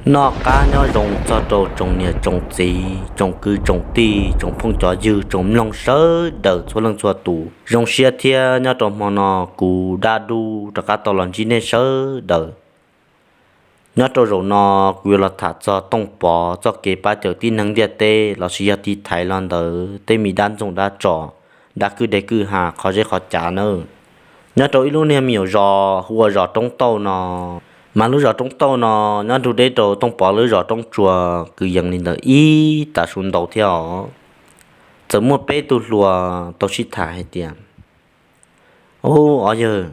Noj qab nyob zoo txog rau tsoom niam tsoom txiv, tsoom kwv tsoom tij, tsoom phooj cov ywg, tsoom mloog sawv daws txhua leej txhua tus. Zoo siab thiab nyob rau hmo no kuv Dab Dub rov qab tau los ntsib nej sawv daws. Nyob rau zaum no kuv yuav los tham txog Tooj Pov txoj kev pab cawm tib neeg ntiaj teb lossis yog tiv thaiv los ntawd tej me dab ntxoog dab tso, dab kwj deg kwj ha qhov zeb qhov cav nawb. Nyob rau ib lub niag me nyuam zos hu ua zos Roob Tauj no, mas lub zos Roob Tauj no nyob nrug deb rau Tooj Pov lub zos Roob Tsua kwv yees li ntawd ib tag su ntau thiab os. Txawm muaj peb tug hluas tau sib tham hais tias, Ub, ob yawg,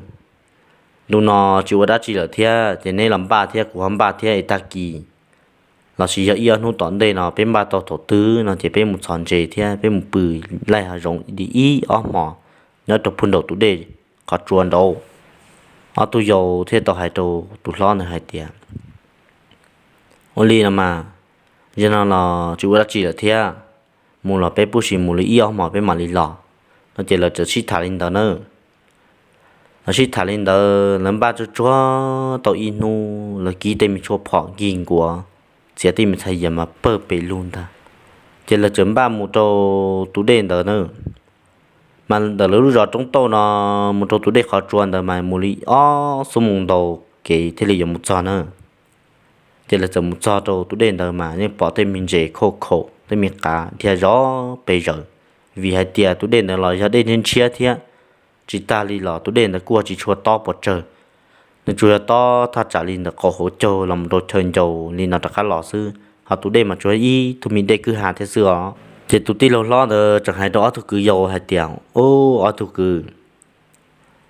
ntu no tsis ua dab tsi lawm thiab ces neb los npaj thiab kuv ho npaj thiab es tag kis lossis yog ib ob hnub tom ntej no peb npaj tau thaum twg no ces peb mus txhos ntses thiab peb mus pw laij hav zoov li ib ob hmos nyob rau puag nraum tus dej qhov tsua nraud. Ob tug yau thiaj tau hais rau tus hlob ntawd hais tias, Ua li no mas, yog no los tsis ua dab tsi lawm thiab, mus los peb pub sis mus li ib ob hmos peb mam li los. No ces lawv txawm sib tham li ntawd na. Lawv sib tham li ntawd lawv npaj tsuag tsuag tau ib hnub lawv kib tej me tshuaj phom nkig nkuav, txiav tej me txhais yias mas pawg pes lug ntag. Ces lawv txawm npaj mus rau tus dej ntawd na. Mas ntawm lawv lub zos Roob Tauj no mus rau tus dej qhov tsua ntawd mas mus li ob xuab moos ntau kev thiaj li yuav mus txog na. Ces lawv txawm mus txog rau tus dej ntawd mas yeej pom tej me ntses khauj khaum tej me qav dhia zov pes zaws, vim hais tias tus dej ntawd los yog dej ntshiab ntshiab thiab. Tsis tag li los tus dej ntawd kuj tsis tshua tob pes tsawg, nws tsuas yog tob thaj tsam li ntawm qaum hauv caug los mus rau chaw ncaus li no rov qab los xwb, ho tus dej mas tsuas ib tug me dej kwj ha thiab xwb os. Ces tus tij laug hlob ntawd tseem hais rau ob tug kwv yau hais tias, Ub, ob tug kwv,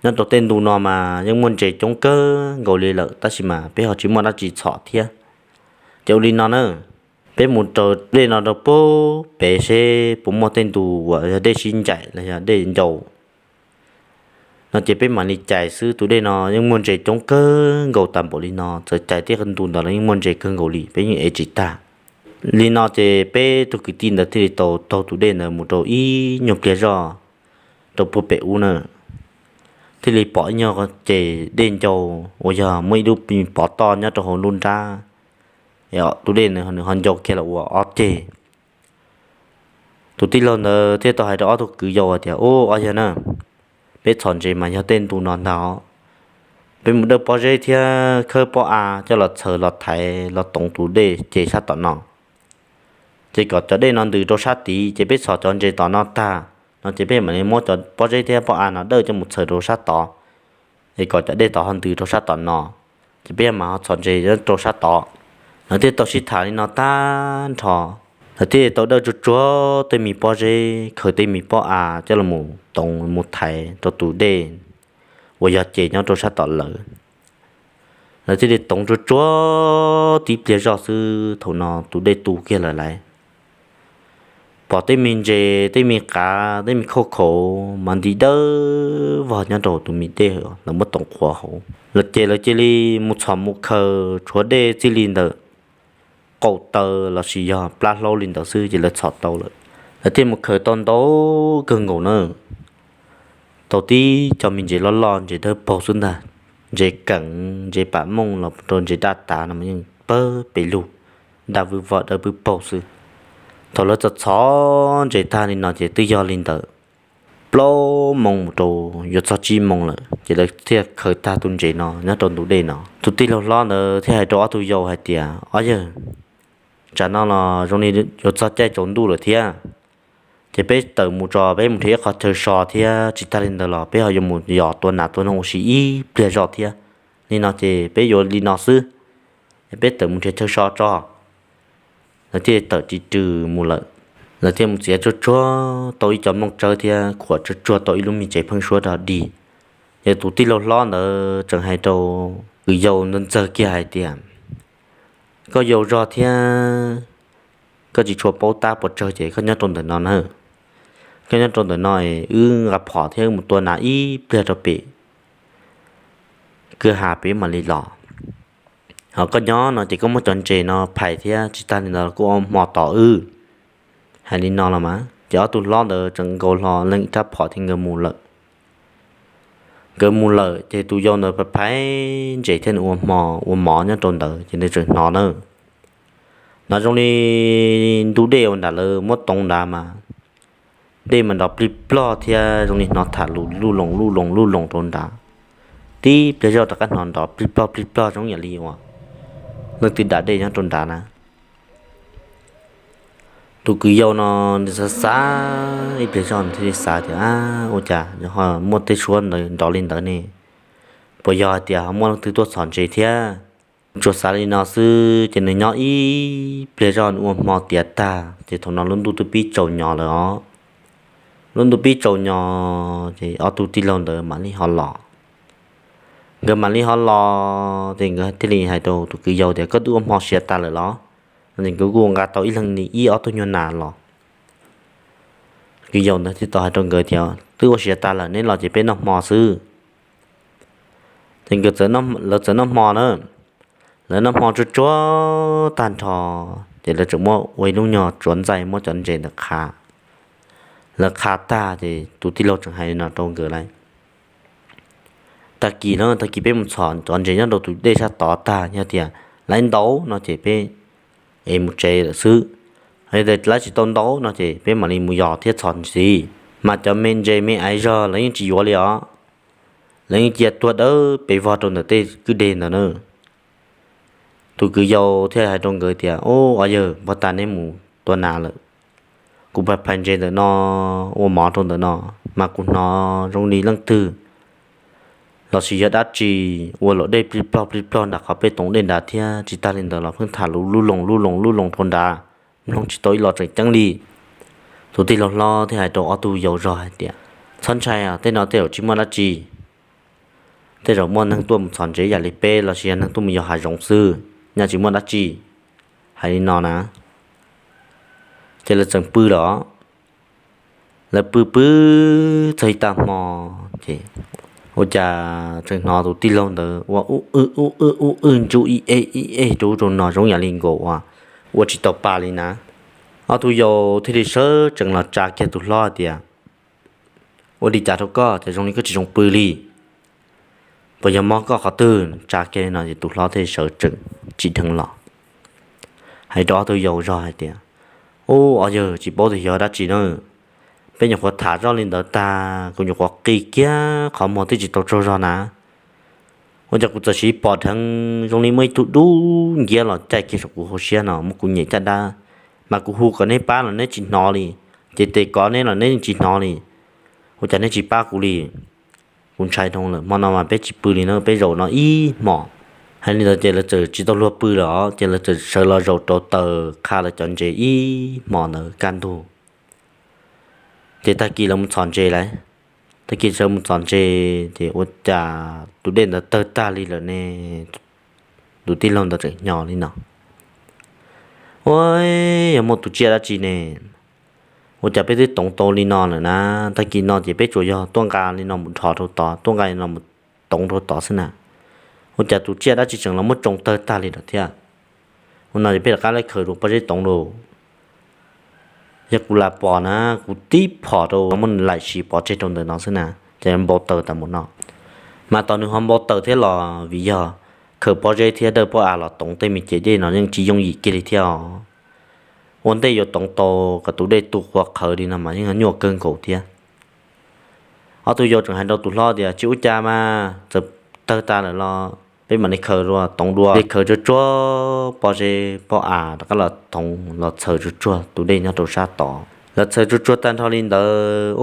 nyob rau tej ntu no mas yeej muaj ntses coob kawg nkaus li lawm tab sis mas peb ho tsis muaj dab tsi txhom thiab. Ces ua li no na, peb mus rau dej no rau puag pem seb puas muaj tej ntu uas yog dej sib ncaim los yog dej ncau. No ces peb mam li cais xwb, tus dej no yeej muaj ntses coob kawg nkaus tas npaum li no, txawm cais tej ntu ntawd los yeej muaj ntses kawg nkaus li, peb yeej ev tsis tag. Li no ces peb tug kwv tij ntawd thiaj li tau taug tus dej ntawd mus rau ib nyuag pliag zoj rau puag pem ub na, thiaj li pom ib nyuag ces dej ncau uas yog muaj ib lub pov toj nyob rau hauv nruab nrab, tus dej ntawd nws ho ncau kiag los ua ob ceg. Tus tij laug ntawd thiaj tau hais rau ob tug kwv yau hais tias, Ub, ob yawg na, peb txhom ntses mas yog tej ntu no ntag os. Peb mus dawj pob zeb thiab khawb pob av coj los txhaws los thaiv los toov tus dej ces sab tom no, ces kom cov dej no ntws rau sab tid ces peb txhom cov ntses tom no tag no ces peb mam li muab cov pob zeb thiab pob av no dawj coj mus txhaws rau sab tod, es kom cov dej tod ho ntws rau sab tom no, ces peb mam ho txhom ntses rau sab tod. Lawv thiaj tau sib tham li no tag nrho, lawv thiaj tau dawj tsuag tsuag tej me pob zeb khaws tej me pob av coj los toov mus thaiv rau tus dej uas yog ces nyob rau sab tom lawv. Lawv thiaj li toov tsuag tsuag tib pliag zoj xwb thaum no tus dej tu kiag lawm lauj. Pom tej me ntses tej me qav tej me khauj khaum mas nti dawb vog nyob rau tus me dej lawv muab toov qhuav hauv. Lawv ces lawv cia li mus txhom mus khaws tshuav dej txij li ntawm qaum taw lossis yog plab hlaub li ntawd xwb ces lawv txhom tau lawm. Lawv thiaj mus khaws tau ntau kawg nkaus na, tau tib co me ntses loj loj ntses dawb paug xwb ntag. Ntses keem ntses pam mooj los rau ntses daj tav no yeej pawg pes lug, daj vwj voj dawb pwb paug xwb. Thaum lawv txhom txhom ntses tag li no ces twb yog li ntawm plaub moos mus rau yuav txog tsib moos lawm ces lawv thiaj khaws tag tus ntses no nyob rau ntug dej no. Tus tij laug hlob ntawd thiaj hais rau ob tug yau hais tias, Ob yawg, tsam no los zoo li yuav txog caij tsaus ntuj lawm thiab, ces peb tawm mus tso peb mus nrhiav ib qho chaw so thiab tsis tag li ntawd los peb ho yuav mus yos tua nas tua noog ua si ib pliag zoj thiab. Li no ces peb yuav li no xwb, peb tawm mus nrhiav chaw so tso. Lawv thiaj tawm ris rws mus lawm. Lawv thiaj mus txiav tsuag tsuag tau ib co nplooj tsawb thiab khuam tsuag tsuag tau ib lub me tsev pheeb suab rog dig. Ces tus tij laug hlob ntawd tseem hais rau kwv yau ntxawg kiag hais tias, Koj yau zog thiab koj tsis tshua paub tab puas tsawg ces koj nyob rau ntawm no na. Koj nyob rau ntawm no wb nqa phom thiab wb mus tua nas ib pliag rau pem, kwj ha pem mam li los. Ho koj nyob no ces koj muab cov ntses no phais thiab tsis tag li ntawd kuj ua hmo tos wb. Hais li no los mas ces ob tug hlob ntawd tseem nkaus hlo leej rab phom thiab nkawd mus lawm. Nkawd mus lawm ces tus yau ntawd phais phais ntses thiab nws ua hmo ua mov nyob rau ntawd ces nws tseem hnov nawb. Hnov zoo li ntu dej uas nram lawv muab toov nrad mas dej mas nrov plig plog thiab zoo li hnov tham lus luj loos luj loos luj loos rau nrad. Tib pliag zoj rov qab hnov nrov plig plog plig plog zoo yam li uas leej twg dam dej nyob rau nrad na. Tus kwv yau no nws xav xav ib pliag zoj nws thiaj li xav tias, Ab, ua cas ho muaj tej suab ntawd nrov li ntawd ne? Puas yog hais tias ho muaj leej twg tuaj txhom ntses thiab? Tsuas xav li no xwb ces nws nyob ib pliag zoj nws ua hmo tiav tag ces thaum no lub ntuj twb pib tsaus nyo lawm os. Lub ntuj pib tsaus nyo ces ob tug tij laug ntawd mam li ho los. Nkawd mam li ho los ces nkawd thiaj li hais rau tus kwv yau tias, Koj twb ua hmo siav tas lawm los? Ces nkawd kuj nqa tau ib leeg li ib ob tug nyuag nas los. Kwv yau ntawd thiaj tau hais rau nkawd tias, Twb ua siav tas lawm, neb los ces peb noj hmo xwb. Ces nkawd, lawv txawm noj hmo na. Lawv noj hmo tsuag tsuag tag nrho ces lawv tseem muab ua ib lub nyuag tsuav ntxaij muab cov ntses ntawd qha. Lawv qha tag ces tus tij laug tseem hais no rau nkawd lawm, Tag kis na, tag kis peb mus txhom cov ntses nyob rau tus dej sab tod tag, yog tias lawv ntaus no ces peb es mus tsev lawm xwb. Yog tias lawv tsis tau ntaus no ces peb mam li mus yos thiab txhom ntxiv. Mas cov me ntses me aiv zog lawv yeej tsis yuav li os. Lawv yeej cia tuag dawb pes vog rau ntawm tej kwj deg ntawd na. Tus kwv yau thiaj hais rau nkawd tias, Ub, ob yawg, npaj tas neb mus tua nas lawm. Kuv phais phais ntses ntawm no ua mov rau ntawm no, mas kuv hnov zoo li leej twg lossis yog dab tsi ua luam dej plig plog plig plog nram qhov peb toov dej nrad thiab tsis tag li ntawd los pheej tham lus lub loos lub loos lub loos rau nrad, mloog tsis tau ib los tseem ceeb li. Tus tij laug hlob thiaj hais rau ob tug yau zog hais tias, Txhob ntshai, tej no tej zaum tsis muaj dab tsi. Tej zaum muaj neeg tuaj mus txhom ntses yam li peb lossis yog neeg tuaj mus yos hav zoov xwb, nyaj tsis muaj dab tsi. Hais li no na, ces lawv txawm pw lawm. Lawv pw pw txog ib tag hmo ces ua cas tseem hnov tus tij laug ntawd ua ub wb ub wb ub wb ntsuj ib eb ib eb rau ub rau no zoo yam li nkaus ua, ua tsis tau pa li na. Ob tug yau thiaj li sawv tsees los tsa kiag tus hlob tias, Ua li cas rau koj ces zoo li koj tsis zoo pw li? Puas yog mob koj qhov twg? Tsa kiag no ces tus hlob thiaj sawv tsees tsim dheev los hais rau ob tug yau zog hais tias, Ub, ob yawg, tsis paub tias yog dab tsi na. Peb nyuam qhuav tham zoj li ntawd tag, kuv nyuam qhuav qi kiag qhov muag twb tsis tau tsaug zog na. Ua cas kuv txawm sim pom dheev zoo li muaj ib tug dub nciab los caij kiag saum kuv hauv siab no muab kuv nyem caj dab, mas kuv hu kom neb pab los neb tsis hnov li, ces tes kov neb los neb tsis hnov li. Ua cas neb tsis pab kuv li? Kuv ntshai dhau lawm, hmo no mas peb tsis pw li na, peb zaum no ib hmos. Hais li ntawd ces lawv txawm tsis tau luag pw lawm os, ces lawv txawm sawv los zaum rau taws qha lawv cov ntses ib hmos ntawd kaj ntug. Ces tag kis lawv mus txhom ntses lawm, tag kis sawv mus txhom ntses ces ua cas tus dej ntawd tawg tag li lawm ne. Tus tij laug ntawd tseem hnyos li no, Ua, yog muaj tus tsiaj dab tsi ne? Ua cas peb twb toov tau li no lawm na, tag kis no ces peb tsuas yog tuaj nqa li no mus dhos rau tod, tuaj nqa li no mus toov rau tod xwb na. Ua cas tus tsiaj dab tsi tseem los muab tsoo tawg tag li lawm thiab? Ua no ces peb rov qab lawv khaws dua pob zeb toov lauj. Yog kuv lam pom na, kuv tib phom rau muab nws laim siv pov tseg rau ntawm no xwb na, ces npau taws tas mus no. Mas tos nws ho npau taws thiab los vim yog khaws pob zeb thiab dawj pob av los toov tej me cev dej no yeej tsis yooj yim kiag li thiab os. Ua ntej yuav toov tau kom tus dej tu qua qhawv li no mas yeej nyuaj kawg nkaus thiab. Ob tug yau tseem hais rau tus hlob tias, Tsis ua cas mas, txawm tawg tas lawm los peb mam li khaws dua, toov dua. Ces khaws tsuag tsuag pob zeb pob av rov qab los toov los txhaws tsuag tsuag tus dej nyob rau sab tod. Los txhaws tsuag tsuag tag nrho li ntawd,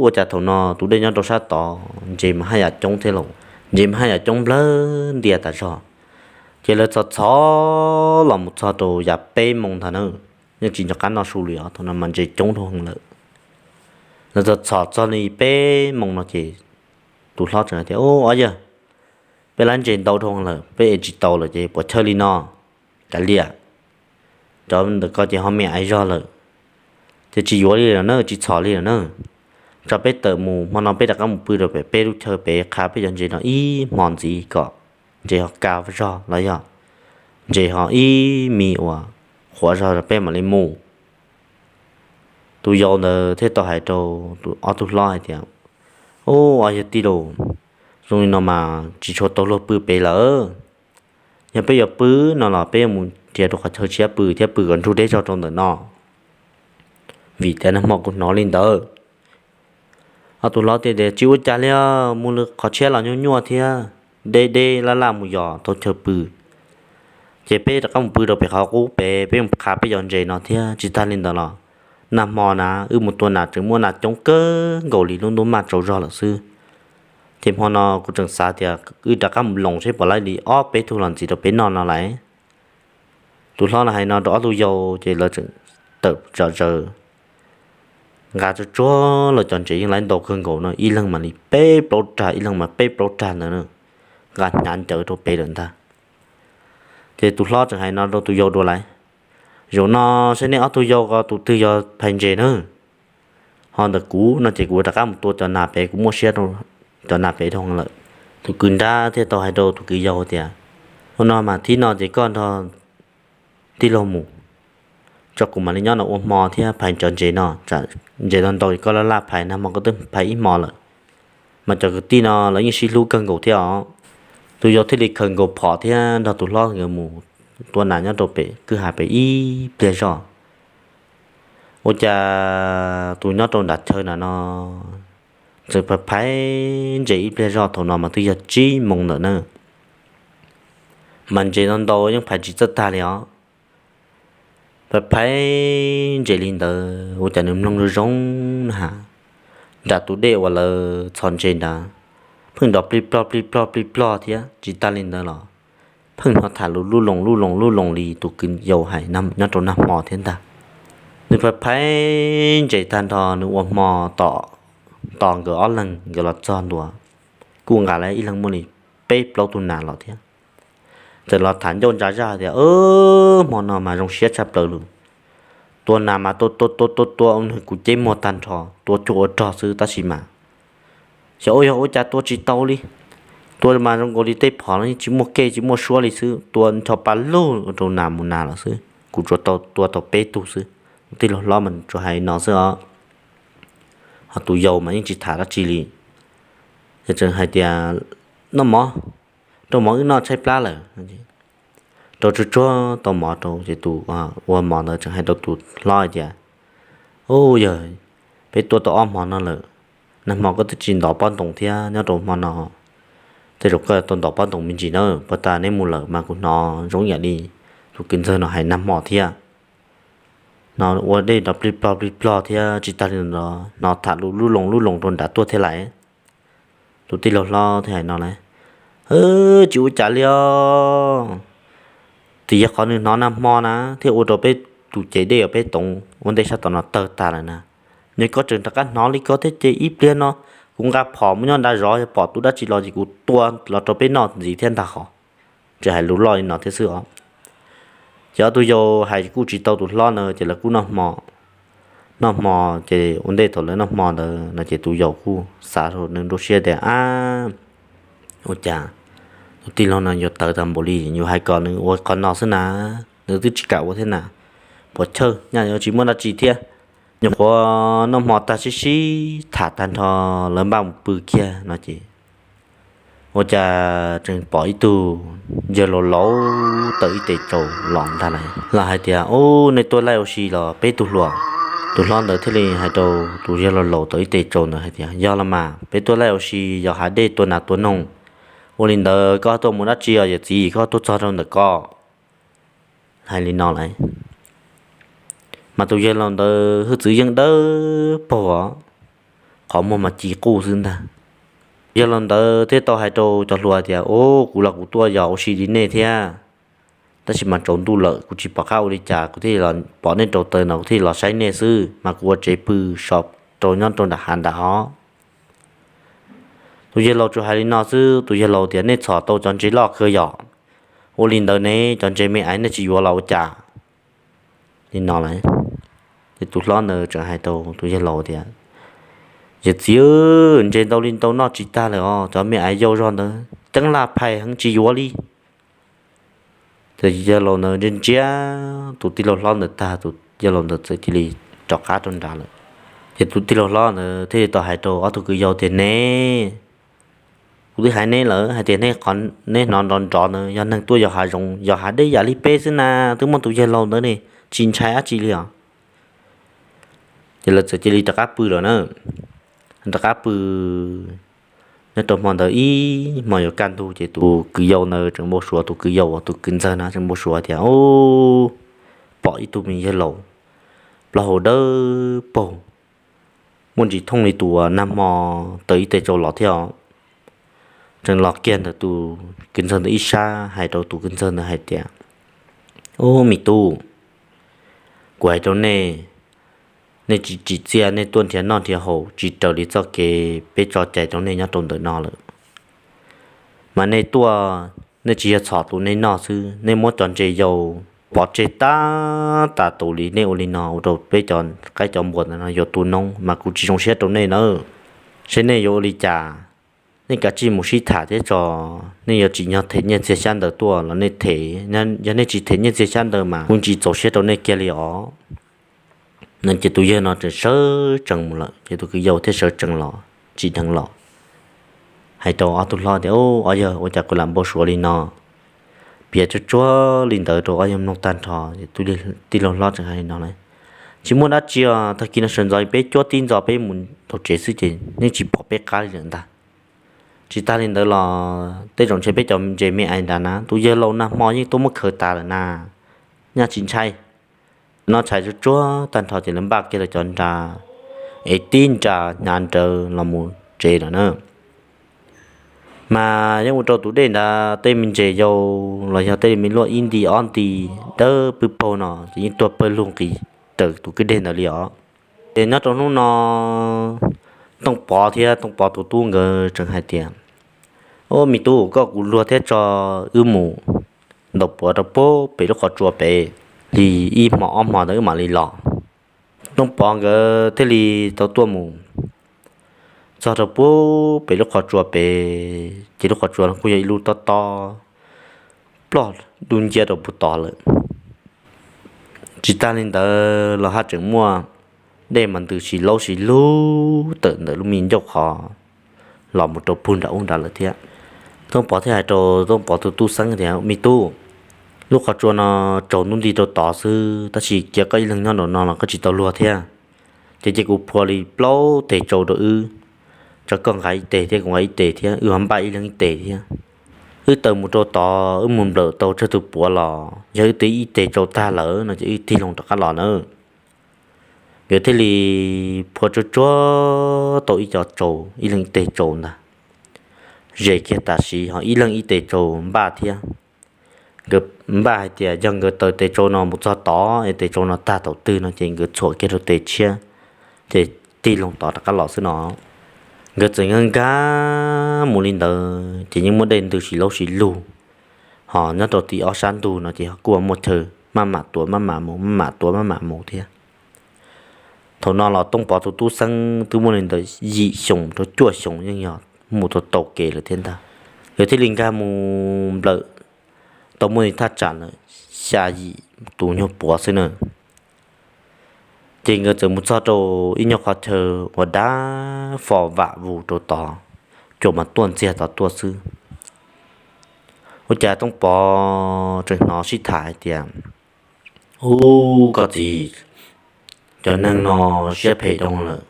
ua cas thaum no tus dej nyob rau sab tod ntses mas haj yam coob thiab lauj. Ntses mas haj yam coob nplawg ntias tas zog. Ces lawv txhom txhom los mus txog rau yav peb moo ntag na, yeej tsis nco qab noj su li os, thaum no mas ntses coob dhau heev lawm. Lawv txhom txog li peb moo no ces tus hlob tseem hais tias, Ub, ob yawg, peb lab ntses ntau dhau heev lawm, peb ev tsis tau lawm ces puas chawj li no, kav liam. Cov ntawm ko ces ho me aiv zog lawm, ces tsis yuav li lawm na, tsis txhom li lawm na. Tso peb tawm mus, hmo no peb rov qab mus pw rau pem peb lub chaw pem qha peb cov ntses no ib hmo ntxiv kom ntses ho kav zog los yog ntses ho ib me uas qhuav zog peb mam li mus. Tus yau ntawd thiaj tau hais rau ob tug hlob hais tias, Ub, ob yawg tij laus, zoo li no mas tsis tshua tau luag pw pem lawm. Yog peb yuav pw no los peb yuav mus nrhiav rau qhov chaw tshiab pw thiab pw kom nrug deb zog rau ntawm no, vim tias nag hmo kuv hnov li ntawd. Ob tug hlob thiaj tias, Tsis ua cas li, mus qhov tshiab los nyuaj nyuaj thiab, deb deb laj laj mus yos tau chaw pw. Ces peb rov qab mus pw rau pem qhov qub pem, peb mus qhav peb cov ntses no thiab. Tsis tag li ntawd los nag hmo na wb mus tua nas tseem muaj nas coob kawg nkaus li, lub ntuj maj tsaus zog lawm xwb. Ces hmo no kuv tseem xav tias wb rov qab mus loos seb puas laib li ob peb tug los ntxiv rau peb noj no lawm. Tus hlob no hais no rau ob tug yau ces lawv tseem tawm zom zaws nqa tsuag tsuag los, cov ntses yeej laib ntau kawg nkaus no, ib leeg mam li peb plaub rag, ib leeg mas peb plaub rag ntawd na, nqa hnyav ncawv rau pem lawm ntag. Ces tus hlob tseem hais no rau tus yau dua lais, Zaum no saib nej ob tug yau ko tus twg yog phais ntses na, ho ntawm kuv no ces kuv rov qab mus tua cov nas pem, kuv muaj siab rau cov nas pem dhau lawm. Tus kwv nrab thiaj tau hais rau tus kwv yau tias, Ua no mas thib no ces koj nrog tij laug mus, tso kuv mam li nyob no ua hmo thiab phais cov ntses no, tsam ntses ntau ntau koj laj laj phais, nag hmo koj twb phais ib hmo lawm. Mas cov kwv tij no lawv yeej sib hlub kawg nkaus thiab os. Tus yau thiaj li khaws nkaus phom thiab nrog tus hlob nkawd mus tua nas nyob rau pem kwj ha pem ib pliag zog. Ua cas tus nyob rau nram chaw na no txawm phais phais ntses ib pliag zog, thaum no mas twb yog tsib moos ntawm na, mas ntses ntau ntau yeej phais tsis txawj tag li os. Phais phais ntses li ntawd ua cas nws mloog zoo zoo na has, nram tus dej uas lawv txhos ntses nrad pheej nrov plig plog plig plog plig plog thiab. Tsis tag li ntawd los pheej hnov tham lus lub loos lub loos lub loos li tus kwv yau hais nyob rau nag hmo thiab ntag. Nws phais phais ntses tag nrho nws ua hmo tom, tos nkawd ob leeg nkawd los txog ntua, kuj nqa lawv ib leeg muaj li peb plaub tug nas los thiab. Txawm los tham ncauj ntsa zaj tias, Hmo no mas zoo siab tshaj plaws lawm, tua nas mas tua tua tua tua tua nws kuv ceb muag tag nrho, tua cuag ua rog xwb tab sis mas xyov ua yog ua cas tua tsis tau li. Tua mas zoo nkaus li tej phom los yeej tsis muaj kej tsis muaj suab li xwb, tua nrho pa lug rau nas mus nas los xwb, kuv tsuas tau tua tau peb tug xwb. Tij laug hlob mas tsuas hais no xwb os, ho tus yau mas yeej tsis tham dab tsi li. Ces tseem hais tias, Noj mov, rau mov wb noj tshaib plab lawm. Rau tsuag tsuag tau mov rau ces tus ua mov ntawd tseem hais rau tus hlob hais tias, Ub yawg, peb tua tau ob hmo no lawm, nag hmo koj twb tsis ntov pob ntoos thiab, nyob rau hmo no tej zaum koj tau ntov pob ntoos me ntsis na, puag ta neb mus lawm mas kuv hnov zoo yam li tus kwv ntxawg no hais nag hmo thiab. Hnov ua dej nrov plig plog plig plog thiab, tsis tag li ntawd hnov tham lus lub loos lub loos rau nrad tuaj thiab lais. Tus tij laug hlob thiaj hais no lawm, Tsis ua cas li os, twb yog qhov nws hnov nag hmo na thiaj ua rau peb tus cev dej uas peb toov ua ntej sab tom no tawg tas lawm na. Nws koj tseem rov qab hnov li ko thiab ces ib pliag no kuv nqa phom mus nyob nrad zov, yog pom tus dab tsi los ces kuv tua los rau peb noj ntxiv thiab ntag hos. Tseem hais lus loj li no thiab xwb os. Ces ob tug yau hais kuj tsis tau tus hlob na ces lawv kuj noj hmo. Noj hmo ces ua ntej thaum lawv noj hmo ntawd no ces tus yau kuj xav rau nws nruab siab tias, Ab, ua cas tus tij laug no yuav tawv tag npaum li, yus hais kom nws ua qhov no xwb na, nws twb tsis kam ua thiab na, puas chawj nyaj yuav tsis muaj dab tsi thiab. Nyuam qhuav noj hmo tag sib sib tham tag nrho lawv npaj mus pw kiag no ces ua cas tseem pom ib tug yawg laus laus tawm ib tes tsaus los ntag lauj, los hais tias, Ub, nej tuaj laij ua si los peb tug hluas? Tus hlob ntawd thiaj li hais rau tus yawg laus laus tawm ib tes tsaus ntawd hais tias, Yog los mas, peb tuaj laij ua si yos hav dej tua nas tua noog. Ua li ntawd koj tuaj mus dab tsi os yawm txiv, koj tuaj txog rau ntawm ko? Hais li no lawm, mas tus yawg laus ntawd hwj txwv yeej dawb paug os, qhov muag mas ci quj xwb ntag. Yawg laus ntawd thiaj tau hais rau cov hluas tias, Ub, kuv los kuv tuaj yos ua si li nej thiab, tab sis mas tsaus ntuj lawm kuv tsis pom qab ua li cas, kuv thiaj li los pom nej rau taws no kuv thiaj li los saib nej xwb, mas kuv ua tsev pw so rau nyob rau nram hav ntawd os. Tus yawg laus tsuas hais li no xwb, tus yawg laus tias, Nej txhom tau cov ntses loj kawg yom? Ua li ntawd ne cov ntses me aiv nej tsis yuav los ua cas? Li no lawm, ces tus hlob ntawd tseem hais rau tus yawg laus tias, Yawm txiv, ntses ntau li ntau noj tsis tag lawm os, cov me aiv yau zog ntawd ceeb laj phais heev tsis yuav li. Ces yawg laus ntawd ntsia ntsia tus tij laug hlob ntawd tag, tus yawg laus ntawd txawm cia li rov qab rau nrad lawm. Ces tus tij laug hlob ntawd thiaj li tau hais rau ob tug kwv yau tias, Ne, Kuv twb hais neb lawm hais tias neb qhov neb hnov nrov nrov ntawd yog neeg tuaj yos hav zoov, yos hav deb yam li peb xwb na, twb muaj tus yawg laus ntawd ne, tsis ntshai dab tsi li os. Ces lawv txawm cia li rov qab pw lawm na. Rov qab pw nyob rau hmo ntawd ib hmo yuav kaj ntug ces tus kwv yau ntawd tseem npau suav, tus kwv yau uas tus kwv ntxawg na tseem npau suav tias, Ub, pom ib tug me yawg laus plaub hau dawb paug, muaj ntsis thooj li tus uas nag hmo taws ib teg tsau los thiab os. Tseem los kiag ntawm tus kwv ntxawg ntawd ib sab, hais rau tus kwv ntxawg ntawd hais tias, Ub, me tub, kuv hais rau nej, nej tsis tsim txiaj, nej tuaj nrhiav noj nrhiav haus tsis raws li txoj kev peb tso cai rau nej nyob rau ntawm no lawm. Mas nej tuaj, nej tsis yog txhom tus nej noj xwb, nej muab cov ntses yau pov tseg tab tas tus li nej ua li no ua rau peb cov qaib cov npua ntawm no yuav tu noob, mas kuv tsis zoo siab rau nej nawb. Seb nej yuav ua li cas? Nej kav tsij mus sib tham thiab tso, nej yuav tsim nyog them nyiaj txiag xyab ntawv tuaj los nej them, yog nej tsis them nyiaj txiag xyab ntawv mas kuv tsis txaus siab rau nej kiag li os. No ces tus yawg no tseem sawv tsees mus lawm, ces tus kwv yau thiaj sawv tsees los tsim dheev los hais rau ob tug hlob tias, Ob yawg, ua cas kuv lam npau suav li no? Piav tsuag tsuag li ntawd rau ob yawg mloog tag nrho, tij laug hlob tseem hais li no lawm, Tsis muaj dab tsi os, tag kis no sawv ntxov peb cuab tib ntxov peb mus rau tsev xwb ces nej tsis pom peb qab li lawm ntag. Tsis tas li ntawd los tej zaum ntshe peb cov ntses me ais nrad na, tus yawg laus nag hmo yeej tuaj muab khaws tas lawm na, nyaj tsis ntshai. No tshais tsuag tsuag tag nrho ces lawv npaj kiag lawv cov nra, es tib nra hnyav nrawv los mus tsev lawm na. Mas yeej ua rau tus dej ntawd tej me ntses yau los yog tej me luaj ib nti ob nti dawb pwb paug no ces yeej tuag pawg lug nqis raws tus kwj deg ntawd li os. Ces nyob rau hnub no Tooj Pov thiab Tooj Pov tus tub nkawd tseem hais tias, Ub, me tub, koj kuv luag thiab tso, wb mus ntaus puav rau puag pem lub qhov tsua pem, li ib hmo ob hmo ntawd wb mam li los. Tooj Pov nkawd thiaj li tau tuaj mus txog rau puag pem lub qhov tsua pem, ces lub qhov tsua no kuj yog ib lub tob tob ploj dub nciab rau puag tod lawm. Tsis tas li ntawd los haj tseem muaj dej mas ntws si laub si lug tawm ntawm lub me ncauj qhov los mus rau puag nram ub nrad lawm thiab. Tooj Pov thiaj hais rau Tooj Pov tus tub Xeeb tias, Me tub, lub qhov tsua no tsaus ntuj nti rau tod xwb, tab sis cia koj ib leeg nyob nraum no los koj tsis tau luag thiab. Ces cia kuv phua li plaub teg tsau rau wb, tso koj nqa ib teg thiab kuv nqa ib teg thiab, wb ho npaj ib leeg ib teg thiab. Wb taws mus rau tod, wb mus nplawm tau tsawg tus puav los yog wb twb ib teg tsau tag lawm no ces wb tig loo rov qab los nawb. Nkawd thiaj li phua tsuag tsuag tau ib co tsau, ib leeg ib teg tsau ntag, zes kiag tam sim ho ib leeg ib teg tsau npaj thiab. Nkawd npaj hais tias yog nkawd taws tes tsau no mus txog tod es tes tsau no tag thaum twg no ces nkawd txhuam kiag rau tes tshiab, ces tig loo tod rov qab los xwb no. Nkawd txawm nkag nkag mus li ntawd ces yeej muaj dej ntws si laub si lug, ho nyob rau tim ob sab ntug no ces kuj muaj chaw maj mam tuav maj mam mus, maj mam tuav maj mam mus thiab. Thaum no los Tooj Pov tus tub Xeeb twb muaj li ntawm yim xyoo rau cuaj xyoo, yeej yog mus tau taus kev lawm thiab ntag. Nkawd thiaj li nkag mus nplawm tau muaj li thaj tsam lawm xya yim tus nyuag puav xwb na. Ces nkawd txawm mus txog rau ib nyuag qhov chaw uas dav fo vam vus rau tod, cua mas tuaj ntxiag tod tuaj xwb. Ua cas Tooj Pov tseem hnov sib tham hais tias, Ub, koj txiv, cov neeg no siab phem dhau lawm,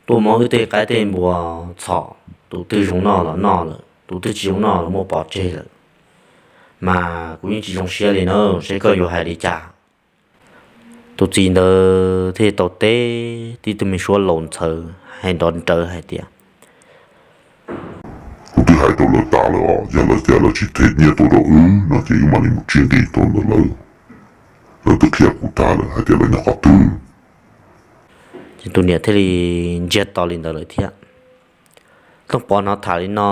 tuaj muab wb tej qaib tej npua txhom, tus twg zoo noj los noj lawm, tus twg tsis zoo noj los muab pov tseg lawm, mas kuv yeej tsis zoo siab li na, seb koj yuav hais li cas? Tus txiv ntawd thiaj tau teb tib tug me suab laus ntxhawv hais nrov nrawv hais tias, Kuv twb hais rau lawv tas lawm os, yog lawv tias lawv tsis them nyiaj tuaj rau wb no ces wb mam li mus tsis nqis rau ntawm lawv. Lawv twb qhia kuv tas lawm hais tias lawv nyob qhov twg. Ces tus niam thiaj li ntsiag to li ntawd lawm thiab. Tooj Pov hnov tham li no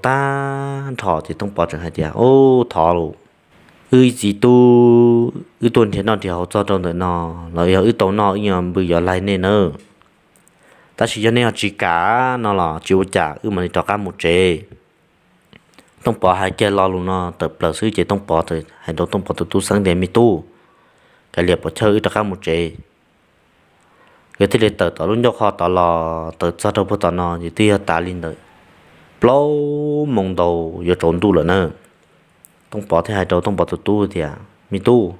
tag nrho ces Tooj Pov tseem hais tias, Ub, thov lauj, wb ib txiv tub, wb tuaj nrhiav noj nrhiav haus txog rau ntawm no los yog wb tau noj wb yuav npws yuav laig nej nawb. Tab sis yog nej ho tsis kam no los tsis ua cas, wb mam li rov qab mus tsev. Tooj Pov hais kiag lo lus no tawm plaws xwb ces Tooj Pov hais rau Tooj Pov tus tub Xeeb tias, Me tub, kav liam pov chawj wb rov qab mus tsev. Nkawd thiaj li tawm tom lub ncauj qhov tod los, tawm txog rau puag tom no ces twb yog tas li ntawm Plaub moo ntau yuav tsaus ntuj lawm na. Tooj Pov thiaj hais rau Tooj Pov tus tub tias, Me tub,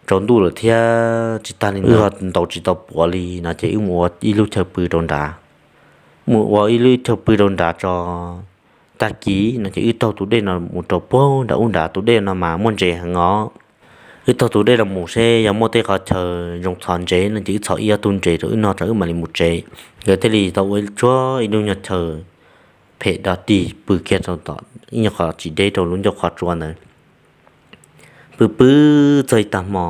tsaus ntuj lawm thiab tsis tag li ntawd, ntaus tsis tau puav li no ces wb mus ua ib lub chaw pw rau nrad. Mus ua ib lub chaw pw rau nrad tso. Tag kis no ces wb taug tus dej no mus rau puag nram ub nrad, tus dej no mas muaj ntses heev os. Wb taug tus dej no mus seb yog muaj tej qhov chaw zoo txhos ntses no ces wb txhos ib ob tug ntses rau wb noj tso wb mam li mus tsev. Nkawd thiaj li tau ua tsuag ib lub nyuag chaw phem dog dig pw kiag rau tom ib nyuag qhov tsis deb rau lub ncauj qhov tsua ntawd. Pw pw txog ib tag hmo,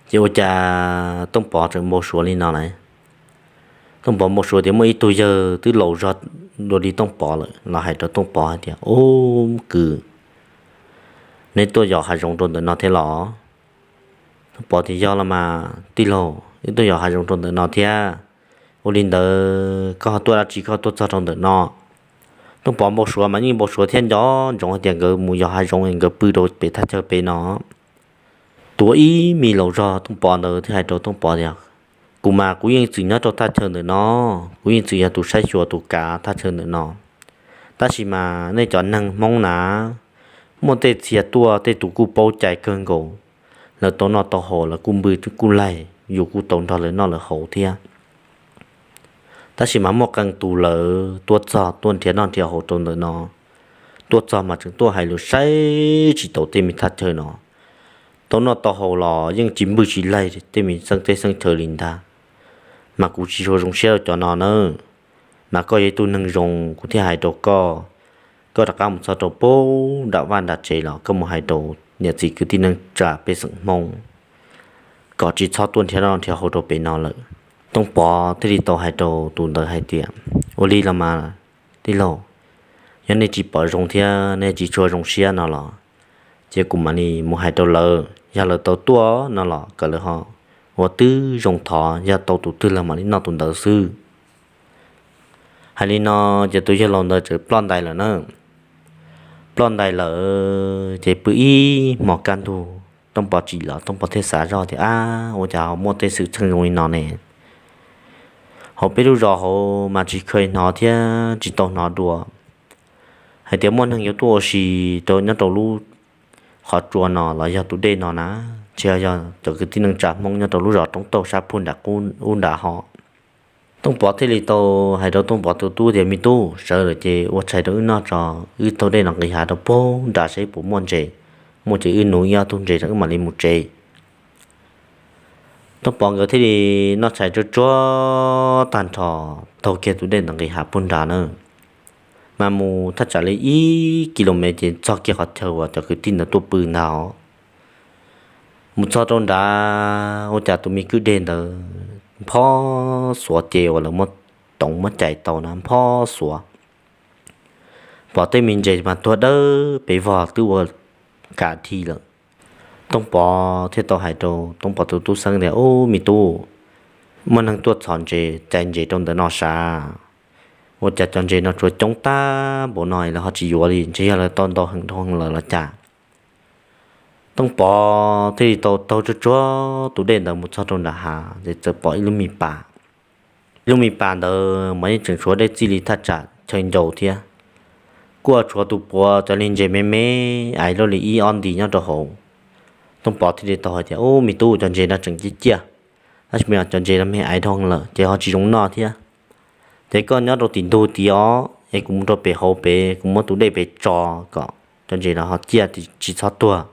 ces ua cas Tooj Pov tseem npau suav li no lawm. Tooj Pov npau suav tias muaj ib tug yawg twb laus zog dua li Tooj Pov lawm los hais rau Tooj Pov hais tias, Ub kwv, neb tuaj yos hav zoov rau ntawm no thiab los? Tooj Pov tias, Yog los mas tij laug, wb tuaj yos hav zoov rau ntawm no thiab. Ua li ntawd koj ho tuaj dab tsi koj tuaj txog rau ntawm no? Tooj Pov npau suav mas yeej npau suav thiab nco ntsoov hais tias nkawd mus yos hav zoov nkawd pw rau pem thaj chaw pem no. Tus ib me laus zog Tooj Pov ntawd thiaj hais rau Tooj Pov tias, Kuv mas kuv yeej txwm nyob rau thaj chaw ntawm no, kuv yeej txwm yog tus saib xyuas tus kav thaj chaw ntawm no. Tab sis mas nej cov neeg Hmoob na, muaj tej txhia tuaj tej tus kuj paub cai kawg nkaus, lawv tau noj tau haus lawv kuj npw kuj laig, yus kuj tau nrog lawv noj lawv haus thiab. Tab sis mas muaj qee tus lawv tuaj txog tuaj nrhiav noj nrhiav haus rau ntawm no, tuaj txog mas tseem tuaj hais lus saib tsis taus tej me thaj chaw no. Tau noj tau haus los yeej tsis npw tsis laig tej me xeeb teb xeeb chaw li ntag. Mas kuv tsis tshua zoo siab rau cov no nawb. Mas koj yog ib tug neeg zoo kuv thiaj hais rau koj, koj rov qab mus txog rau puag nram vaj nram tsev los koj mus hais rau niam txiv kwv tij neej tsa pej xeem Hmoob kom tsis txhob tuaj nrhiav noj nrhiav haus rau pem no lawm. Tooj Pov thiaj li tau hais rau tus ntawd hais tias, Ua li los mas tij laug, yog nej tsis pom zoo thiab nej tsis tshua zoo siab no los ces kuv mam li mus hais rau lawv, yog lawv tau tuaj no los kom lawv ho ua twb zoo thov, yog tau tus twg los mam li noj tus ntawd xwb. Hais li no ces tus yawg laus ntawd txawm ploj ntais lawm na. Ploj ntais lawm ces pw ib hmos kaj ntug Tooj Pov tsim los Tooj Pov thiaj xav zog tias, Ab, ua cas ho muaj tej xwm txheej zoo li no ne? Hauv peb lub zos hauv mas tsis kheev hnov thiab tsis tau hnov dua hais tias muaj neeg yuav tuaj ua si rau nyob rau lub qhov tsua no los yog tus dej no na, tsis yog cov kwv tij neej tsa Hmoob nyob rau lub zos roob tauj sab puag nram qub ub nrad ho. Tooj Pov thiaj li tau hais rau Tooj Pov tus tub tias, Me tub, sawv lawm ces ua tshais rau wb noj tso, wb taug dej no nqis hav rau puag nrad seb puas muaj ntses, muaj ces wb nuv ib ob tug ntses rau wb mam li mus tsev. Tooj Pov nkawd thiaj li noj tshais tsuag tsuag tag nrho, taug kiag tus dej ntawd nqis hav puag nrad na. Mas mus thaj tsam li ib kis lus mev ces txog kiag qhov chaw uas cov kwv tij ntawd tuaj pw ntag. Mus txog rau nrad ua cas tus me kwj deg ntawd nphob xuav ces uas lawv muab toov muab cais tau na nphob xuav. Pom tej me ntses mas tuag dawb pes vog twb ua kam dhi lawm. Tooj Pov thiaj tau hais rau Tooj Pov tus tub Xeeb tias, Ub, me tub, muaj neeg tuaj txhos ntses cais ntses rau ntawm no sav. Ua cas cov ntses no tsuas coob tag npaum no lawv ho tsis yuav li, ntshe yog lawv tau ntau heev dhau lawm los cas. Tooj Pov thiaj li tau taug tsuag tsuag tus dej ntawd mus txog rau nram hav ces txawm pom ib lub me pas. Ib lub me pas ntawd mas yeej tseem tshuav dej txij li thaj tsam chaw ncau thiab. Kuj tshuav tus puav cov li ntses me me, aiv luaj li ib ob nti nyob rau hauv. Tooj Pov thiaj li tau hais tias, Ub, me tub, cov ntses no tseem ciaj ciaj, tab sis mas cov ntses no me aiv dhau lawm ces ho tsis zoo noj thiab. Ces koj nyob rau tim ntug tid os, es kuv mus rau pem hauv pem, kuv muab tus dej pem tso kom cov ntses no ho ciaj tsis txhob tuag.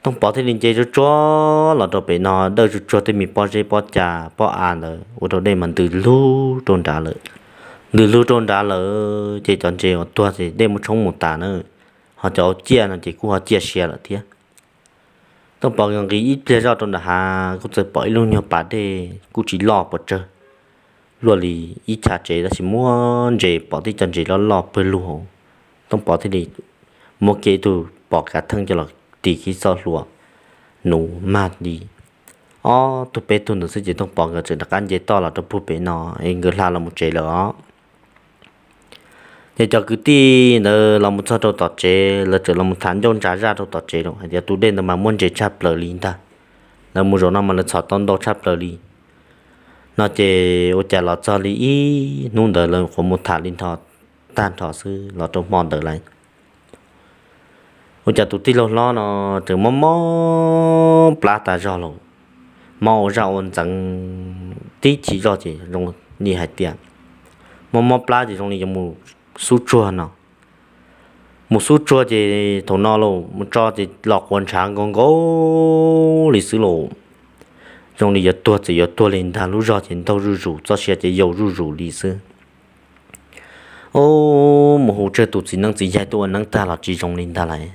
Tooj Pov thiaj li nce tsuag tsuag los rau pem no, dawj tsuag tsuag tej me pob zeb pob ca pob av ntawd ua rau dej mas ntws lug rau nrad lawm. Ntws lug rau nrad lawm ces cov ntses uas tuag ces dej muab tshoob mus tas na, ho cov ciaj no ces kuj ho ciaj sia lawm thiab. Tooj Pov nqis ib pliag zoj rau nram hav kuj txawm pom ib lub nyuag pas dej kuj tsis loj pes tsawg, luaj li ib chav tsev tab sis muaj ntses, pom tib co ntses loj loj pawg lug. Tooj Pov thiaj li muab kiag ib tug pos kav theej coj los tis kiag txoj hlua, nuv mag li ob tug peb tug ntawd xwb ces Tooj Pov nkawd txawm rov qab nce toj los rau puag pem no es nkawd hla los mus tsev lawm os. Ces cov kwv tij ntawd los mus txog rau tom tsev, lawv txawm los mus tham ncauj ntsa zaj rau tom tsev lawm hais tias tus dej ntawd mas muaj ntses tshaj plaws li ntag. Lawv mus zaum no mas lawv txhom tau ntau tshaj plaws li. No ces ua cas los txog li ib hnub ntawd lawv qhuav mus tham li nrho tag nrho xwb los rau hmo ntawd lawm, ua cas tus tij laug hlob no tseem mob mob plab tas zog los, mob ua zaj ua ntxeev tib chim zog ces zoo li hais tias mob mob plab ces zoo li yuav mus xub tsuag no. Mus xub tsuag ces thaum no los mus tso ces los quav ntshav nkaus nkaus li xwb los, zoo li yuav tuag txawm yuav tuag li ntag, lub zog ces ntaug zuj zus, txoj sia ces yau zuj zus li xwb. Ub, mus hu tsawg tus txiv neeb txiv yaig tuaj ua neeb tag los tsis zoo li ntag lawm.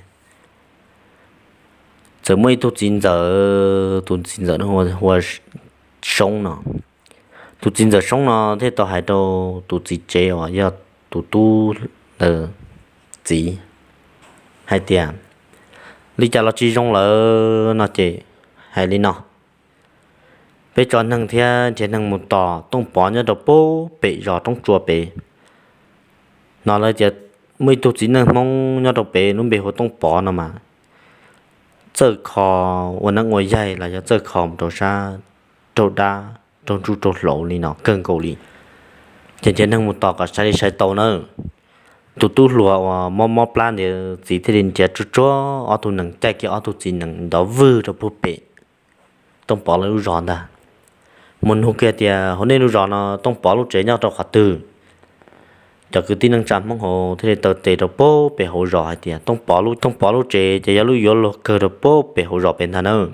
Txawm muaj ib tug txiv ntxawm, tus txiv ntxawm no hu ua Soob no. Tus txiv ntxawm Soob no thiaj tau hais rau tus txiv tsev uas yog tus tub ntawd txiv hais tias, li cas los tsis zoo lawm no ces hais li no, peb tso neeg thiab nrhiav neeg mus tos Tooj Pov nyob rau pem zos Roob Tsua pem. No lawv tias muaj ib tug txiv neej Hmoob nyob rau pem lub npe hu ua Tooj Pov no mas txawj kho ua neeb ua yaig los yog txawj kho mus rau sab raug dab raug ntsuj raug hlauv li no kawg nkaus li. Ces nrhiav neeg mus tos kom sai li sai tau nawb. Tus tub hluas uas mob mob plab ntawd txiv thiaj li nrhiav tsuag tsuag ob tug nees caij kiag ob tug txiv nees ntov vwg rau puag pem Tooj Pov lawv lub zos ntag. Mus nug kiag tias hauv nej lub zos no Tooj Pov lub tsev nyob rau qhov twg? Cov kwv tij neej tsa Hmoob hauv thiaj li taw tes rau puag pem hauv zos hais tias Tooj Pov lub, Tooj Pov lub tsev ces yog lub yuav luag kawg rau puag pem hauv zos pem ntag nawb.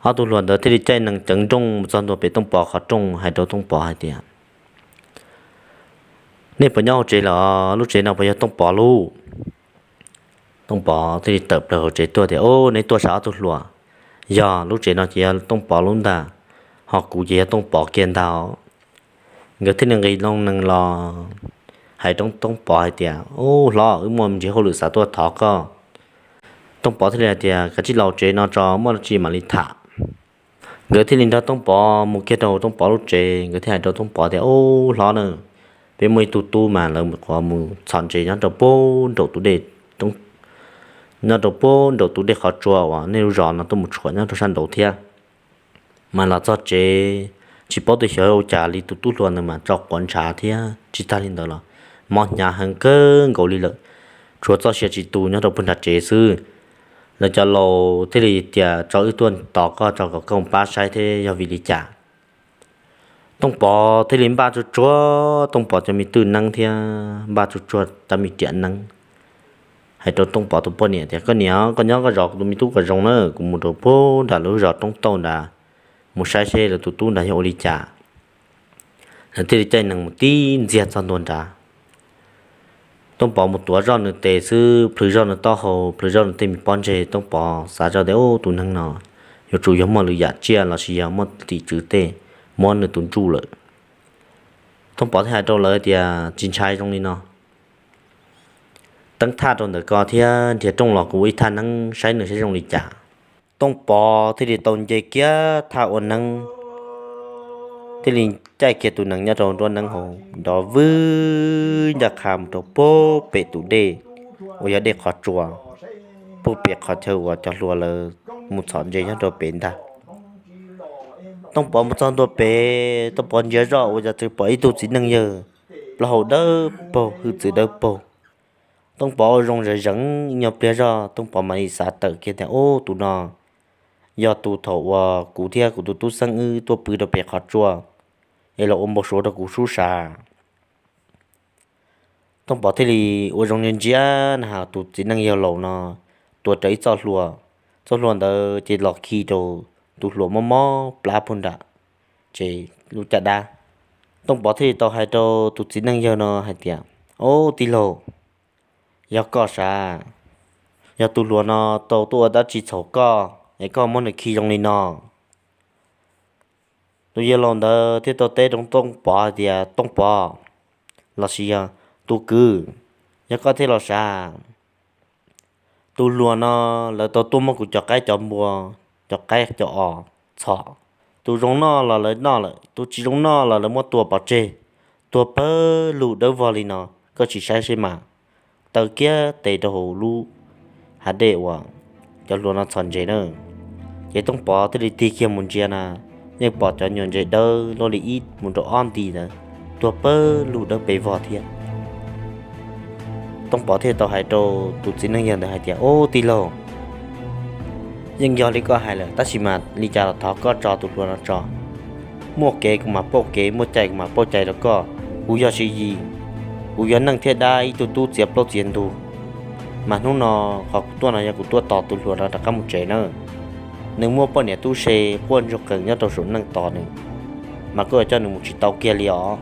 Ob tug hluas ntawd thiaj li caij nees ceev nrooj mus txog ntua pem Tooj Pov qhov rooj hais rau Tooj Pov hais tias, nej puas nyob hauv tsev lawm? Lub tsev no puas yog Tooj Pov lub? Tooj Pov thiaj li tawm plaws hauv tsev tuaj tias, o, nej tuaj sav ob tug hluas, yog lub tsev no ces yog Tooj Pov lub ntag, ho kuv ces yog Tooj Pov kiag ntag. Nkawd thiaj li nqis loo nees los hais rau Tooj Pov hais tias, u, hlob, wb muaj ntsis hauj lwm xav tuaj thov koj. Tooj Pov thiaj li hais tias, kav tsij los tsev no tso, muaj dab tsi mam li tham. Nkawd thiaj li nrog Tooj Pov mus kiag rau Tooj Pov lub tsev, nkawd thiaj hais rau Tooj Pov tias, u, hlob na, peb muaj ib tug tub mas lawv qhuav mus txhom ntses nyob rau puag nraum tus dej, nyob rau puag nraum tus dej qhov tsua uas nej lub zos no tuaj mus tshuam nyob rau sab nraud thiab. Mas los txog tsev tsis paub tus xyov ua cas li tus tub hluas ntawd mas tso quav ntshav thiab tsis tag li ntawd los mob hnyav heev kawg nkaus li lawm, tshuav txoj sia tsis tu nyob rau puag nram tsev xwb. Lawv cov laus thiaj li tias, tso wb tuaj tos koj tso kom koj pab saib thiab yog vim li cas. Tooj Pov thiaj li npaj tsuag tsuag Tooj Pov cov me twj neeb thiab npaj tsuag tsuag cov me riam neeb, hais rau Tooj Pov tus poj niam tias, koj niam, koj nyob koj zov kuv tus me tub kom zoo na, kuv mus rau puag nram lawv lub zos Roob Tauj nrad mus saib seb lawv tus tub nrad yog ua li cas. Lawv thiaj li caij nees mus tib ntxiag txog ntua nrad. Tooj Pov mus tuav zoj nws tes xwb, plhws zoj nws taub hau, plhws zoj nws tej me pob ntseg, Tooj Pov xav zoj tias, u, tus neeg no yuav tsum yog muaj lwm yam tsiaj lossis yog muaj tim tswv tej muab nws tus ntsuj lawm. Tooj Pov thiaj hais rau lawv tias, tsis ntshai, zoo li no, teeb thaj rau ntawm ko thiab nrhiav rooj los kuv ua ib thaj neeb saib nws saib zoo li cas. Tooj Pov thiaj li tau nce kiag thaj ua neeb, thiaj li caij kiag tus nees nyob rau nruab neeb hauv nrov vwg ncaj qha mus rau puag pem tus dej uas yog dej qhov tsua, puag pem qhov chaw uas cov hluas lawv mus txhom ntses nyob rau pem ntag. Tooj Pov mus txog ntua pem, Tooj Pov ntsia zoj ua cas txawm pom ib tug txiv neej yawg plaub hau dawb paug, hwj txwv dawb paug. Tooj Pov ua zoo zeev zeev ib nyuag pliag zoj, Tooj Pov mam li xav tawm kiag tias, ub, tus no yog tus thaum uas kuv thiab kuv tus tub xeeb wb tuaj pw rau pem qhov tsua es los ua npau suav rau kuv sub sav. Tooj Pov thiaj li ua zoo ntsia ntsia na has tus txiv neej yawg laus no tuav rawv ib txoj hlua, txoj hlua ntawd ces los khi rau tus hluas mob mob plab puag nram tsev lub caj dab. Tooj Pov thiaj li tau hais rau tus txiv neej yawg no hais tias, ob, tij laug, yog koj sav, yog tus hluas no tau tuaj ua dab tsi txhaum koj es koj muab nws khi zoo li no? Tus yawg laus ntawd thiaj tau teb rau Tooj Pov hais tias, Tooj Pov, lossis yog tus kwv, yog koj thiaj los sav. Tus hluas no lawv tau tuaj muab kuv cov qaib cov npua, cov qaib cov os txhom. Tus zoo noj los lawv noj lawm, tus tsis zoo noj los lawv muab tua pov tseg, tuag pawg lug dawb vog li no, koj tsis saib seb mas. Taw kiag tes rau hauv lub hav dej uas cov hluas no txhom ntses na. Ces Tooj Pov thiaj li tig kiag mus ntsia na, yeej pom cov nyuag ntses dawb luaj li ib mus rau ob nti ntawd tuag pawg lug dawb pes vog thiab. Tooj Pov thiaj tau hais rau tus txiv neej yawg ntawd hais tias, Ub tij laug, yeej yog li koj hais lawm, tab sis mas li cas los thov koj tso tus hluas no tso. Muaj kev kuv mam pauj kev, muaj cai kuv mam pauj cai rau koj. Kuv yog Siv Yis, kuv yog neeg thiab dab ib tug tub txiav plaub txiav ntug, mas hnub no qhov kuv tuaj no yog kuv tuaj tos tus hluas no rov qab mus tsev nawb. Nws muaj poj niam tub se quaj ntsuag qees nyob rau saum neej tos nws, mas koj yuav coj nws mus tsis tau kiag li os.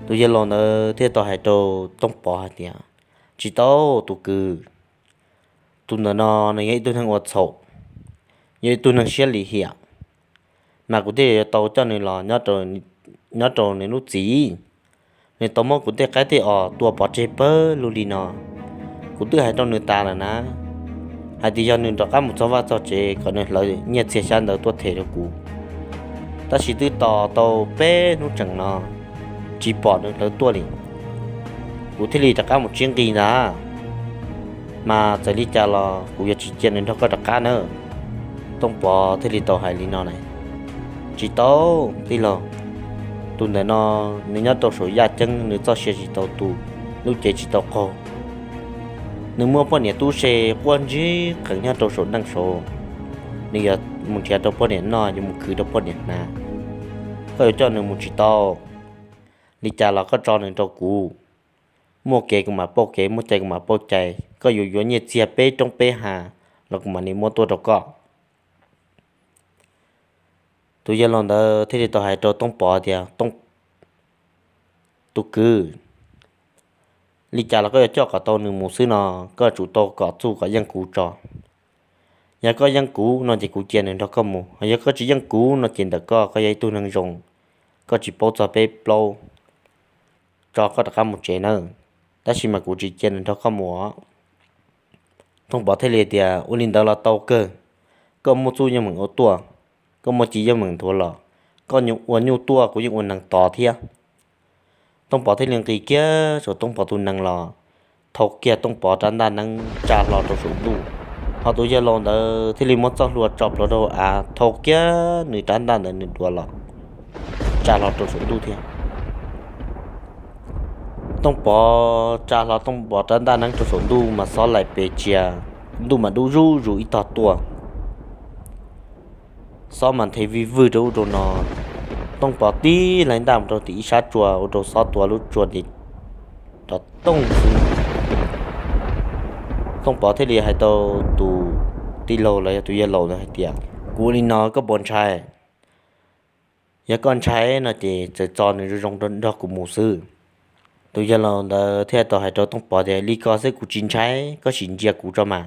Tus yawg laus ntawd thiaj tau hais rau Tooj Pov hais tias, Tsis tau, tus kwv, tus ntawm no nws yog ib tug neeg ua txhaum, yog ib tug neeg siab lim hiam, mas kuv thiaj yuav tau coj nws los nyob rau nws lub txim. Nws tau muab kuv tej qaib tej os tua pov tseg pawg lug li no. Kuv twb hais rau nws tas lawm na, hais tias yog nws rov qab mus txog vaj txog tsev kom nws hlawv nyiaj txiag xyab ntawv tuaj them rau kuv. Tab sis twb tos tau peb hnub tseem no tsis pom nws hlawv tuaj li, kuv thiaj li rov qab mus tsib nqi ntag. Mas txawm li cas los kuv yuav tsis cia nws nrog koj rov qab nawb. Tooj Pov thiaj li tau hais li no na, Tsis tau, tij laug, tus ntawm no nws nyob rau saum yaj ceeb, nws txoj sia tsis tau tu, lub cev tsis tau qaug. Nws muaj poj niam tub se quaj ntsuag qees nyob rau saum neej saud, nws yuav mus nrhiav rau poj niam noj, yuav mus khwv rau poj niam hnav. Koj yuav coj nws mus tsis tau. Li cas los koj tso nws rau kuv, muaj kev kuv mam pauj kev, muaj cai kuv mam pauj cai. Koj yuav yuav nyiaj txiag peb roob peb hav los kuv mam li muab tuaj rau koj. Tus yawg laus ntawd thiaj li tau hais rau Tooj Pov tias, Tus kwv, li cas los koj yuav coj kom tau nws mus xwb no, koj tsum tau kom txuj kom yeej kuv tso. Yog koj yeej kuv no ces kuv cia nws nrog koj mus, yog koj tsis yeej kuv no ces ntawm koj, koj yog ib tug neeg zoo, koj tsis paub txog peb plaub, tso koj rov qab mus tsev nawb. Tab sis mas kuv tsis cia nws nrog koj mus. Tooj Pov thiaj li tias, Ua li ntawd los tau kawg, koj muaj txuj yeej meem ua tuaj, koj muaj ci yeej meem nthuav los, koj ua nyuj tuaj kuv yeej ua nees tos thiab. Tooj Pov thiaj li nqis kiag saum Tooj Pov tus nees los thau kiag Tooj Pov rab ntaj neeb tsa hlo rau saum ntuj. Ho tus yawg laus ntawd thiaj li muab txoj hlua tso plhuav rau hauv av, thau kiag nws rab ntaj ntawd nws duav los tsa hlo rau saum ntuj thiab. Tooj Pov tsa hlo Tooj Pov rab ntaj neeb rau saum ntuj mas xob laim pes tsias, ntuj mas dub zuj zus ib tog tuaj. Xob mas nthe vij vwj rau ub rau no. Tooj Pov tib laig ntaj mus rau tim ib sab tsua ua rau xob tua lub tsua nti rov tooj xwb. Tooj Pov thiaj li hais tau tus tij laug los yog tus yawg laus ntawd hais tias, Kuv ua li no koj puas ntshai? Yog koj ntshai no ces txawm tso nws zoo zoo nrog kuv mus xwb. Tus yawg laus ntawd thiaj tau hais rau Tooj Pov tias, Li ko xwb kuv tsis ntshai, koj sim ntsia kuv tso mas.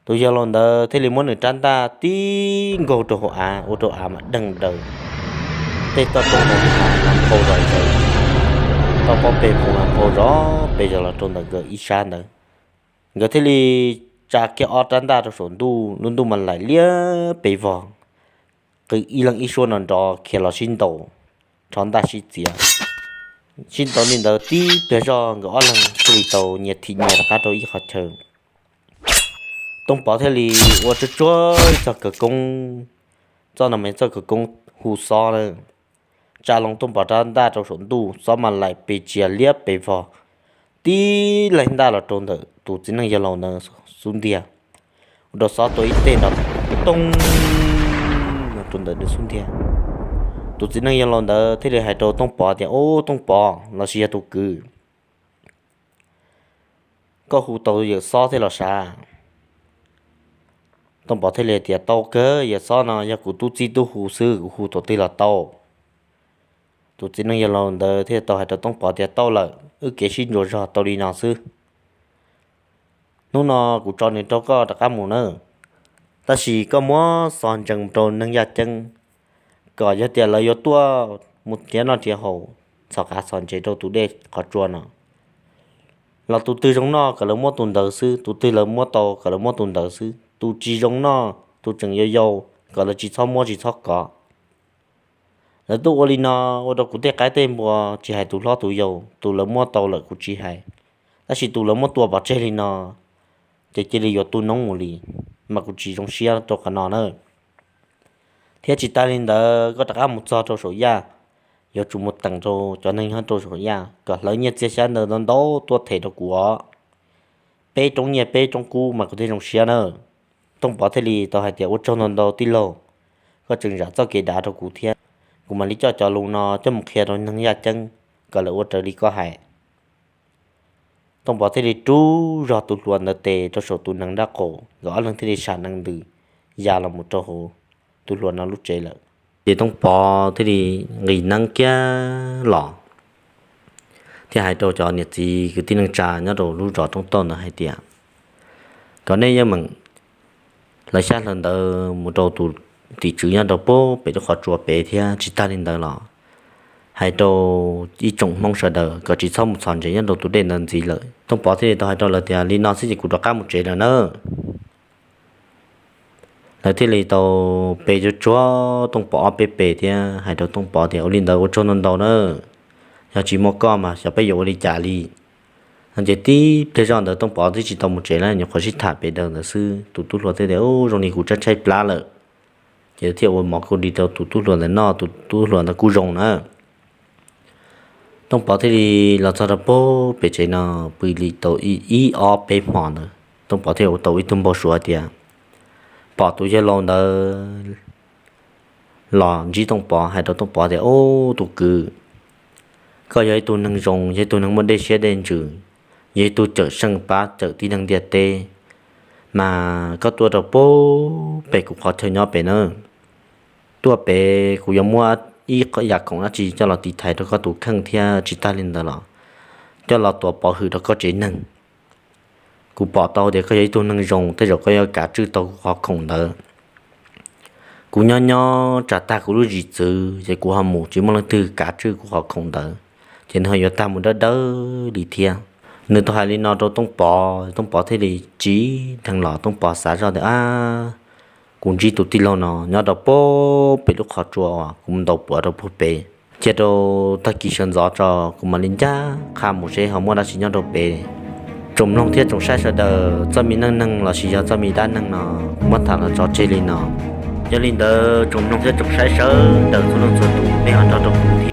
Tus yawg laus ntawd thiaj li muab nws rab ntaj tib nkaug rau hauv av, ua rau av mas deeg daws. Tej toj roob hauv av mas phau zom zaws, toj pob pes mus mas phau zom pes zos los rau ntawm nkawd ib sab ntawd. Nkawd thiaj li tsa kiag ob rab ntaj rau saum ntuj, lub ntuj mas laim liab pes vog, qw ib leeg ib suab no nrov khiav los sib ntaus, rho ntaj sib txiav. Sib ntaus li ntawd tib pliag zog nkawd ob leeg thiaj li tau nyias thim nyias rov qab rau ib qhov chaw. Tooj Pov thiaj li ua tsuag tsuag ib txoj kawg koob, txoj no mas txoj kawg koob hu xob na, tsa loo Tooj Pov rab ntaj rau saum ntuj, xob mas laim pes tsias liab pes vog, tib laig ntaj los rau ntawm tus txiv neej yawg laus ntawd xub ntiag, ua rau xob tua ib teg nrov tooj los rau ntawm nws xub ntiag. Tus txiv neej yawg laus ntawd thiaj li hais rau Tooj Pov tias, Ub Tooj Pov lossis yog tus kwv, koj hu tau yawm xob thiab los sav? Tooj Pov thiaj li tias, Tau kawg, yawm xob no yog kuv tub txib tub hu xwb, kuv hu thaum twg los tau. Tus txiv neej yawg laus ntawd thiaj tau hais rau Tooj Pov tias, Tau lawm, wb kev sib ntsuas zog tau li no xwb. Hnub no kuv tso nws rau koj rov qab mus nawb, tab sis koj muab xov ntsees rau neeg yaj ceeb, kom yog tias lawv yuav tuaj mus nrhiav noj nrhiav haus, txhom qav txhom ntses rau tus dej qhov tsua no los tus twg zoo noj kom lawv muab tus ntawd xwb, tus twg lawv muab tau kom lawv muab tus ntawd xwb, tus tsis zoo noj, tus tseem yau yau, kom lawv tsis txhob muab tsis txhob kov. Lawv tuaj ua li no ua rau kuv tej qaib tej npua, tsis hais tus hlob tus yau, tus lawv muab tau lawm kuv tsis hais, tab sis tus lawv muab tua pov tseg li no ces cia li yuav tu noob mus li, mas kuv tsis zoo siab rau qhov no na. Thiab tsis tas li ntawd koj rov qab mus txog rau saum yaj, yuav tsum mus teem rau cov neeg nyob rau saum yaj kom hlawv nyiaj txiag xyab ntawv ntau ntau tuaj them rau kuv os. Peb roob nyiaj peb roob kub mas kuv thiaj zoo siab na. Tooj Pov thiaj li tau hais tias, ua tsaug ntau ntau tij laug, koj tseem zam txoj kev dav rau kuv thiab. Kuv mam li coj cov lus no coj mus qhia rau neeg yaj ceeb kom lawv ua raws li koj hais. Tooj Pov thiaj li rub zog tus hluas ntawd tes rau saum tus nees nraub qaum, nkawd ob leeg thiaj li sam nees ntws ya los mus rau hauv tus hluas no lub tsev lawm. Ces Tooj Pov thiaj li nqis neeb kiag los thiab hais rau cov niam txiv kwv tij neej tsa nyob rau lub zos Tooj Tauj ntawd hais tias, kom nej yeej meem hlawv xyab hlawv ntawv mus rau tus tim tswv nyob rau pem lub qhov tsua pem thiab. Tsis tas li ntawd los hais rau ib tsoom Hmoob sawv daws kom tsis txhob mus txhos ntsev nyob rau tus dej ntawd ntxiv lawm. Tooj Pov thiaj li tau hais rau lawv tias, li no xwb ces kuv rov qab mus tsev lawm na. Lawv thiaj li tau pe tsuag tsuag Tooj Pov ob peb pe thiab hais rau Tooj Pov tias, ua li ntawd ua tsaug ntau ntau na, yog tsis muaj koj mas xyov peb yuav ua li cas li. No ces tib pliag zoj ntawd Tooj Pov twb tsis tau mus tsev lawm, nyuam qhuav sib tham pem daws ntawd xwb, tus tub hluas thiaj tias, ub, zoo li kuv tshaib tshaib plab lawm. Ces thiaj ua mov kau di rau tus tub hluas ntawd noj, tus tub hluas ntawd kuj zoo na. Tooj Pov thiaj li los txog rau pem tsev no, pw li tau ib ob peb hmo ntawd Tooj Pov thiaj ua tau ib tug npau suav tias pom tus yawg laus ntawd los ntsib Tooj Pov hais rau Tooj Pov tias, ub, tus kwv, koj yog ib tug neeg zoo, yog ib tug neeg muaj dej siab dej ntsws, yog ib tug cawm seej pab cawm tib neeg ntiaj teb, mas koj tuaj rau pem kuv qhov chaw nyob pem na. Tuaj pem kuv yuav muab ib yam khoom dab tsi coj los tiv thaiv rau koj tus kheej thiab tsis tas li ntawd los coj los tuav pov hwm rau koj tsev neeg. Kuv pom tau tias koj yog ib tug neeg zoo, tej zaum koj yuav kav tswj tau kuv qhov khoom ntawd. Kuv nyob nyob tsam tag kuv lub zim txwv ces kuv ho mus tsis muaj leej twg kav tswj kuv qhov khoom ntawd, ces nws ho yuav tag mus dawb dawb li thiab. Nws tau hais li no rau Tooj Pov, Tooj Pov thiaj li tsim dheev los, Tooj Pov xav zoj tias, ab, kuv ntsib tus tij laug no nyob rau pem lub qhov tsua uas kuv mus ntaus puav rau puag pem, cia rau tag kis sawv ntxov tso kuv mam li ncaj qha mus seb ho muaj dab tsi nyob rau pem. Tsoom mloog thiab tsoom saib sawv daws, txoj me neej neeg lossis yog txoj me dab neeg no kuv muab tham los tso tseg li no. Yog li ntawd tsoom mloog thiab tsoom saib sawv daws txhua leej txhua tus, nej ho nrog rau kuv